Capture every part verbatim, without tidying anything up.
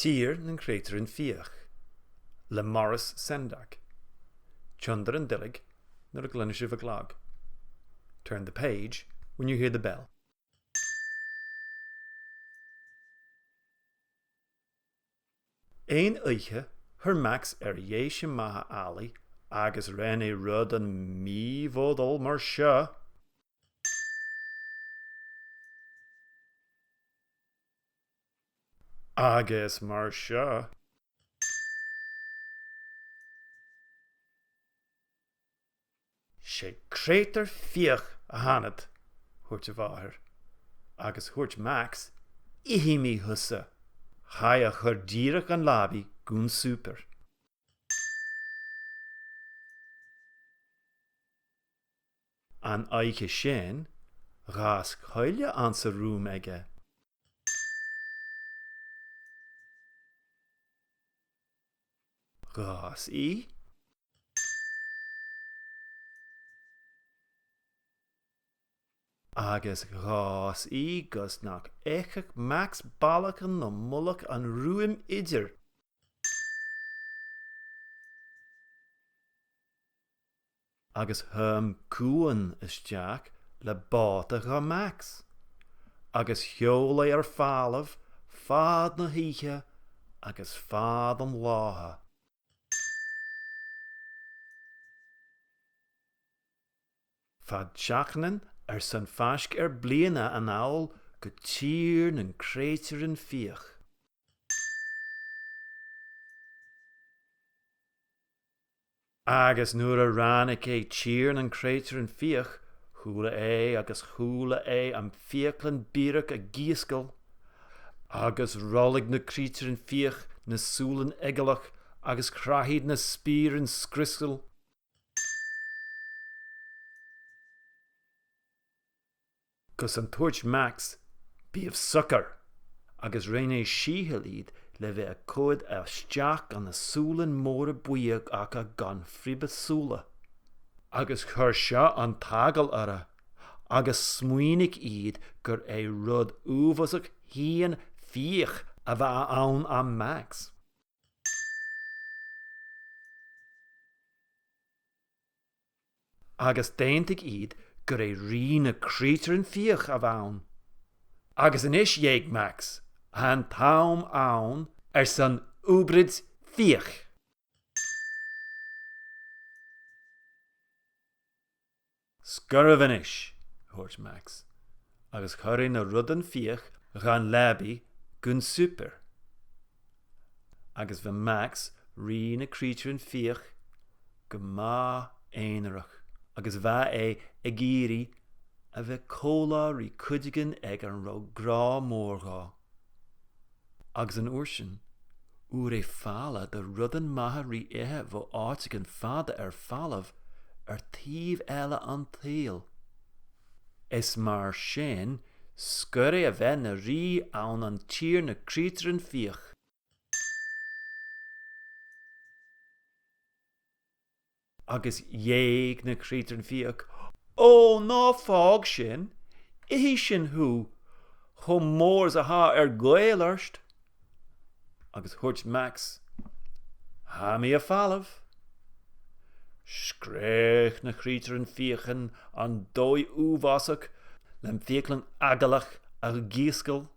Tìr nan Creutairean Fiadhaich, le Maurice Sendak. Tionndaidh an duilleag nuair a ghluinnidh sibh an clag. Turn the page when you hear the bell. Aon oidhche, chuir Max air dheise math a fhalaidh agus rinn e rudan mì-mhodhail mar seo. Agus mar seo. 'S e creutair fiadhaich a th' annad, thuirt a mhàthair, agus thuirt Max, ithidh mi thusa. Chaidh a chur dìreach dhan leabaidh gun suipear. An oidhche sin, dh'fhàs coille anns an rùm aige. Dh'fhàs i. Agus dh'fhàs i gus nach fhaiceadh Max ballachan no mullach an rùim idir. Agus thum cuan a-steach le bàta dha Max, agus sheòl e air falbh fad na h-oidhche agus fad an latha. Fad seachdainean airson faisg air bliadhna a-nall gu tìr nan creutairean fiadhaich. Agus nuair a ràinig e tìr nan creutairean fiadhaich, chuala e agus chuala e am fiaclan biorach ag iasgail, agus roilig na creutairean fiadhaich na sùilean eagalach agus chrath iad na spioraichean sgriosail. Gus an tuirt Max, bithibh socair, agus rinn e sìtheil iad le bhith a' coimhead a-steach dha na sùilean mòra buidhe aca gun phriobadh sùla. Agus chuir seo an t-eagal orra, agus smaoinich iad gur e rud uabhasach fhìon fiadhaich a bha ann am Max. Agus d'aontaich iad gur e rìgh nan creutairean fiadhaich a bh' ann. Agus a-nis, dh'èigh Max, tha an t-àm ann airson ùpraid fiadhaich. Sguiribh a-nis, thuirt Max, agus chuir e na rudan fiadhaich dhan leabaidh gun suipear. Agus bha Max, rìgh nan creutairean fiadhaich, gu math aonarach, agus bha e ag iarraidh a bhith còmhla ri cuideigin aig an robh gràdh mòr dha. Agus an uair sin, fhuair e fàileadh de rudan math ri ithe bho àiteachan fada air falbh air taobh eile an t-saoghail. Is mar sin, sguir e a bhith na rìgh ann an tìr nan creutairean fiadhaich. Agus dh'èigh na creutairean fiadhaich, "Ò, ná fàg sin, ithidh sinn thu, cho mòr 's a tha ar gaol ort." Agus thuirt Max, "Tha mi a' falbh." Sgreuch na creutairean fiadhaich an dòigh uabhasach, lem fiaclan eagalach ag iasgail.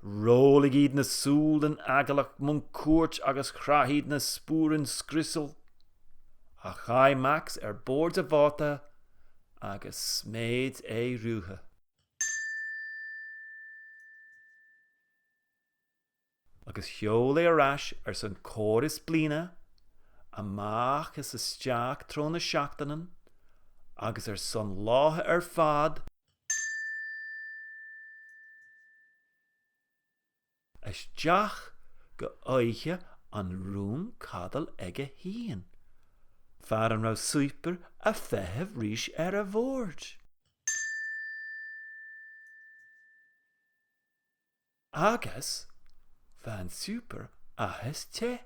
Roilig iad na sùilean eagalach mun cuairt agus chrath iad na spioraichean sgriosail. Ach chaidh Max air bòrd a' bhàta agus smèid e riutha. Agus sheòl e air ais airson còrr is bliadhna, a-mach is a-steach tro na seachdainean, agus airson latha air fad, a-steach gu oidhche an rùm-cadail aige fhèin, far an robh suipear a' feitheamh ris air a' bhòrd. Agus bha an suipear fhathast teth.